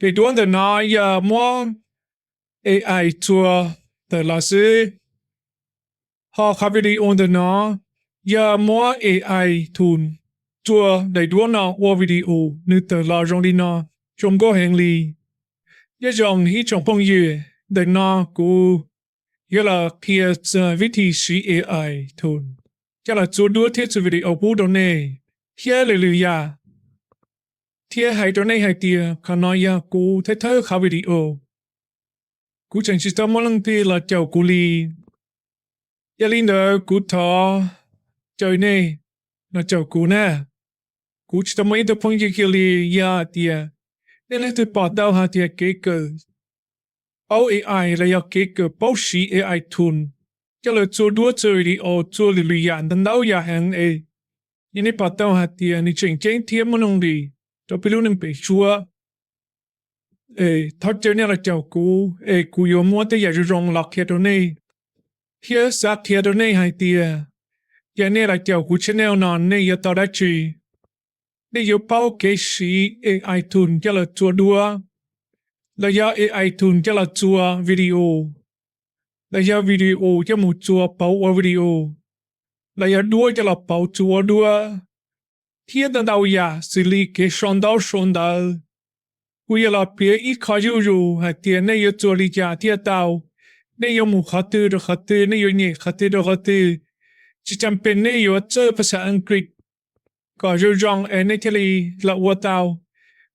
Daim duab ntawm no yog muab A I txua tawm los xwb. Ho qhov video ntawm no yog muab A I tools txua daim duab no ua video nws tawm los zoo li no, zoo nkauj heev li. Nyob zoo ib tsoom phooj ywg, ntawm no kuv yuav los qhia txog vib thi siv A I tools coj los txua duab thiab txua video pub rau nej, thiab lwm lwm yam, thiab hais rau nej hais tias qhov no yog kuv thawj thawj qhov video. Kuv tseem tsis tau muaj leej twg los caum kuv li. Yog li ntawd kuv thov caw nej los caum kuv na. Kuv tsis tau muaj ib tug phooj ywg kiag li. Yog hais tias nej leej twg pom tau hais tias kev kawm paub A I los yog kev kawm paub siv A I tools coj los txua duab txua video txua lwm lwm yam ntau ntau yam heev es, yog nej pom tau hais tias nws tseem ceeb thiab muaj nuj nqis rau peb lub neej pem suab, es thov caw nej los caum kuv es kuv yuav muab tej yam zoo zoo los qhia rau nej, thiab xav qhia rau nej hais tias yog nej los caum kuv channel no nej yuav tau dab tsi. Nej yuav paub kev siv A I tools coj los txua duab, los yog A I tools coj los txua video, los yog video coj mus txua pauv ua video, los yog duab coj los pauv txua ua duab, thiab ntau ntau yam xws li kev sau ntaub sau ntawv. Kuv yuav los piav ib qho zuj zus hais tias nej yuav txua li cas thiaj tau, nej yuav mus qhov twg rau qhov twg, nej yuav nyem qhov twg rau qhov twg. Tsis tas pes nej yuav txawj phas xas Askiv kom zoo zoo es nej thiaj li los ua tau.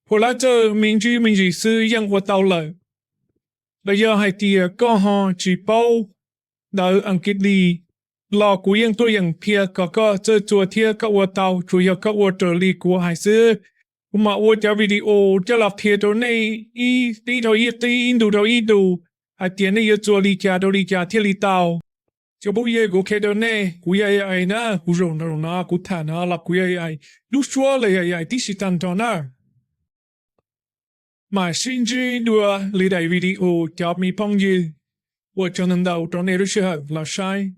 Phuv lab txawj me ntsis me ntsis xwb yeej ua tau lawm. Los yog hais tias koj ho tsis paub ntawv Askiv li los kuv yeej tuaj yeem qhia kom koj txawj txua thiab koj ua tau, tsuas yog koj ua raws li kuv hais xwb. Kuv mam ua cov video coj los qhia rau nej ib qib rau ib qib, ib ntu rau ib ntu hais tias nej yuav txua li cas rau li cas thiaj li tau. Cov phooj ywg, kuv qhia rau nej, kuv yog A I na, kuv zaum no kuv tham no los kuv yog A I, lub suab los yog A I tib si tag nrho na. Mam sib ntsib dua lwm daim video cov me phooj ywg. Ua tsaug ntau ntau rau nej lub sij hawm los saib.